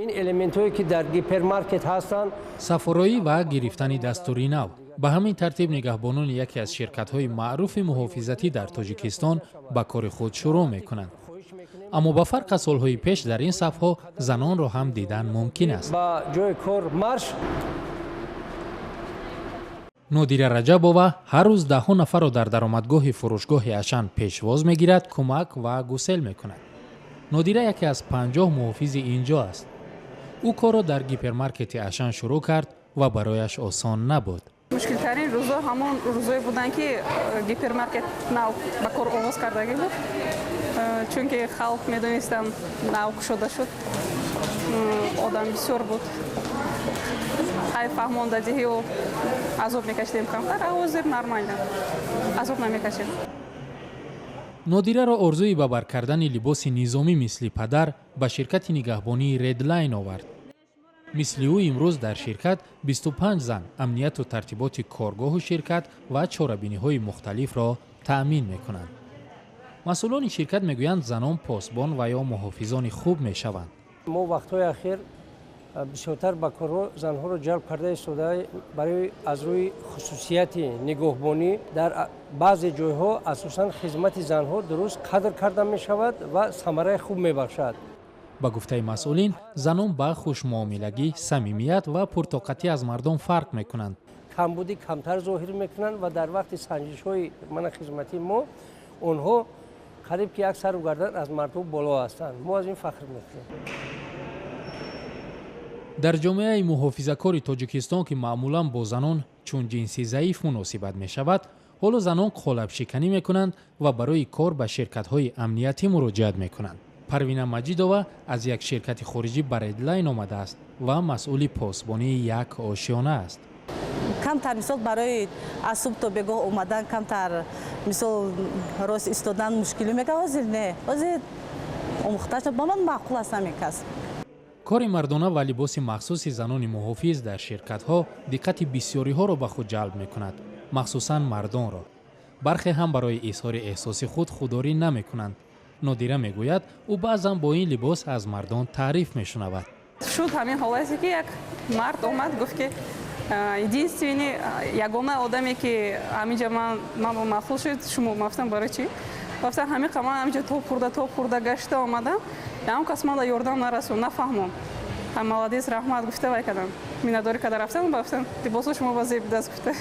Ин элементҳое, ки дар гипермаркет ҳастанд. Сафороӣ ва гирифтани дастури нав. Ба ҳамин тартиб нигаҳбонони яке аз ширкатҳои маъруфи муҳофизатӣ дар Тоҷикистон ба кори худ шурӯъ мекунанд. Аммо ба фарқ аз солҳои пеш, дар ин сафҳо занонро ҳам дидан мумкин аст. Ба ҷои кор марш! Нодира Раҷабова ҳар рӯз даҳҳо нафарро дар даромадгоҳи фурӯшгоҳи Ашан пешвоз мегирад, кӯмак ва гусел мекунад. Нодира яке аз 50 муҳофизи ин ҷо аст. Ӯ корро дар гипермаркети Ашан шурӯъ кард ва барояш осон набуд. Мушкилтарин рӯзҳо ҳамон рӯзое буданд, ки гипермаркет нав ба кор оғоз кардагӣ буд, чунки халқ медонистанд, нав кушода шуд, одам бисёр буд. Хай, фаҳмондадиҳию азоб мекашидем камтар, а ҳозир нормально, азоб намекашем. Нодираро орзуи ба бар кардани либоси низомӣ мисли падар ба ширкати нигаҳбонии Редлайн овард. Мисли ӯ имрӯз дар ширкат 25 зан амнияту тартиботи коргоҳу ширкат ва чорабиниҳои мухталифро таъмин мекунанд. Масъулони ширкат мегӯянд, занон посбон ва ё муҳофизони хуб мешаванд. Мо вақтҳои ахир бисёртар ба корҳо занҳоро ҷалб карда истода, барои аз рӯи хусусияти нигоҳбонӣ. Дар баъзе ҷойҳо асосан хизмати занҳо дуруст қадр карда мешавад ва самараи хуб мебахшад. Ба гуфтаи масъулин, занон ба хушмуомилагӣ, самимият ва пуртоқатӣ аз мардон фарқ мекунанд. Камбудӣ камтар зоҳир мекунанд ва дар вақти санҷишҳои мана хизматии мо онҳо қариб ки як сару гардан аз мардҳо боло ҳастанд. Мо аз ин фахр мекунем. Дар ҷомеаи муҳофизакори Тоҷикистон, ки маъмулан бо занон чун ҷинси заиф муносибат мешавад, ҳоло занон қолабшиканӣ мекунанд ва барои кор ба ширкатҳои амниятӣ муроҷиат мекунанд. Парвина Маҷидова аз як ширкати хориҷӣ ба Редлайн омадааст ва масъули посбонии як ошёна аст. Камтар, мисол, барои аз субҳ то бегоҳ омадан, камтар, мисол, рост истодан мушкилӣ мека. Ҳозир не, ҳозир омӯхта, ба ман маъқул аст ҳамин касб. Кори мардона ва либоси махсуси занони муҳофиз дар ширкатҳо диққати бисёриҳоро ба худ ҷалб мекунад, махсусан мардонро. Бархе ҳам барои изҳори эҳсоси худ худдорӣ намекунанд. Нодира мегӯяд, ӯ баъзан бо ин либос аз мардон таъриф мешунавад. Шуд ҳамин ҳолате, ки як мард омад, гуфт, ки единственный, ягона одаме, ки ҳаминҷа ман маъқул шуд, шумо. Гуфтам: «Барои чӣ?» Гуфтам: «Ҳамин ман ҳаминҷа то хурда, то хурда гашта омадам, ягон кас ман ёрдам нарасон, нафаҳмом. Молодец, раҳмат», гуфта, вай кардам, миннатдорӣ карда рафтам. Гуфтам: «Либосо шумо ба зеб даст», гуфта.